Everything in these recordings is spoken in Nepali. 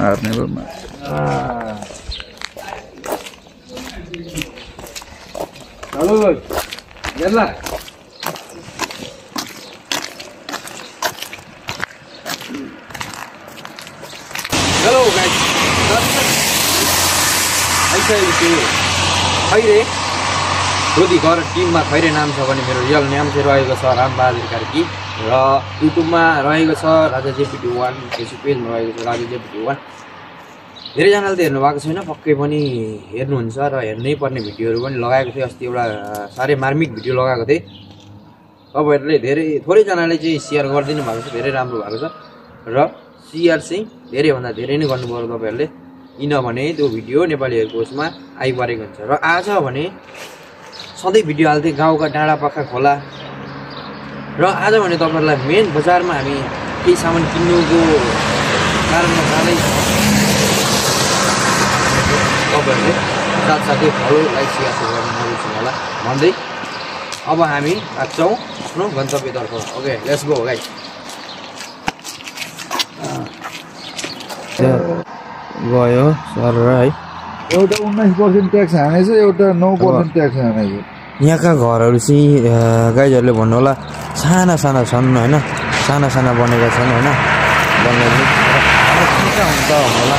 हार्ने भयो हेलो हेर्ला हेलो गाइस खैरे रोधी घर टिममा खैरे नाम छ भने मेरो रियल नाम चाहिँ रहेको छ रामबहादुर कार्की र युट्युबमा रहेको छ राजा जेपिटी 1 फेसबुक पेजमा रहेको छ राजा जेपिटी 1 धेरैजनाले त हेर्नु भएको छैन पक्कै पनि हेर्नुहुन्छ र हेर्नै पर्ने भिडियोहरू पनि लगाएको थिएँ अस्ति एउटा साह्रै मार्मिक भिडियो लगाएको थिएँ तपाईँहरूले थोरैजनाले चाहिँ सेयर गरिदिनु भएको छ धेरै राम्रो भएको छ र सेयर चाहिँ धेरैभन्दा धेरै नै गर्नुपर्छ तपाईँहरूले किनभने त्यो भिडियो नेपालीहरूको उसमा आइपरेको हुन्छ र आज भने सधैँ भिडियो हाल्थेँ गाउँका डाँडा पाखा खोला र आज भने तपाईँहरूलाई मेन बजारमा हामी केही सामान किन्नुको कारणमा जाँदै तपाईँहरूले साथसाथै फलो लाइक सेयर गर्नु नबिर्सनु होला भन्दै अब हामी लाग्छौँ आफ्नो गन्तव्यतर्फ ओके लेट्स गो गाइस गयो सर है एउटा 19% ट्याक्स हानेछ एउटा 9% ट्याक्स हानेछ यहाँका घरहरू चाहिँ गाइजहरूले भन्नु होला साना साना छन् होइन साना साना बनेका छन् होइन हुन्छ होला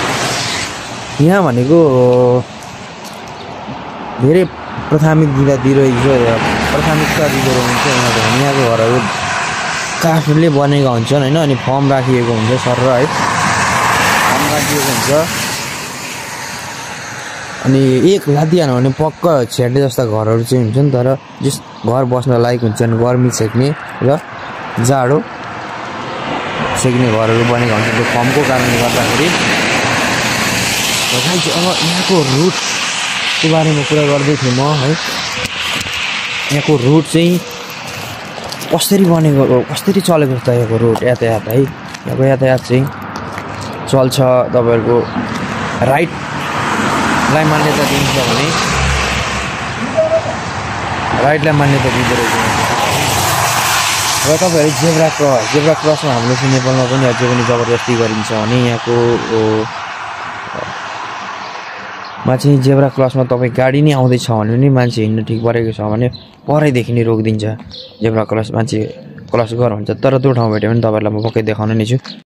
यहाँ भनेको धेरै प्राथमिकता दिइरहेको हुन्छ यहाँको घरहरू काठले बनेका हुन्छन् होइन अनि फर्म राखिएको हुन्छ सर है फर्म राखिएको हुन्छ अनि एक लादिहाल्यो भने पक्का छेड्ने जस्ता घरहरू चाहिँ हुन्छन् तर जस घर बस्न लायक हुन्छन् गर्मी छेक्ने र जाडो छेक्ने घरहरू बनेका हुन्छन् त्यो फर्मको कारणले गर्दाखेरि अब यहाँको रुटको बारेमा कुरा गर्दै थिएँ म है यहाँको रुट चाहिँ कसरी बनेको कसरी चलेको त यहाँको रुट यातायात है यहाँको यातायात चाहिँ चल्छ तपाईँहरूको राइटलाई मान्यता दिन्छ भने राइटलाई मान्यता दिँदो रहेछ र तपाईँहरू जेब्रा क्रसमा हाम्रो चाहिँ नेपालमा पनि अझै पनि जबरजस्ती गरिन्छ भने यहाँको मा चाहिँ जेब्रा क्रसमा तपाईँ गाडी नै आउँदैछ भने पनि मान्छे हिँड्नु ठिक परेको छ भने परैदेखि नै रोकिदिन्छ जेब्रा क्रस मान्छे क्रस गर हुन्छ तर त्यो ठाउँ भेट्यो भने तपाईँहरूलाई म पक्कै देखाउने नै छु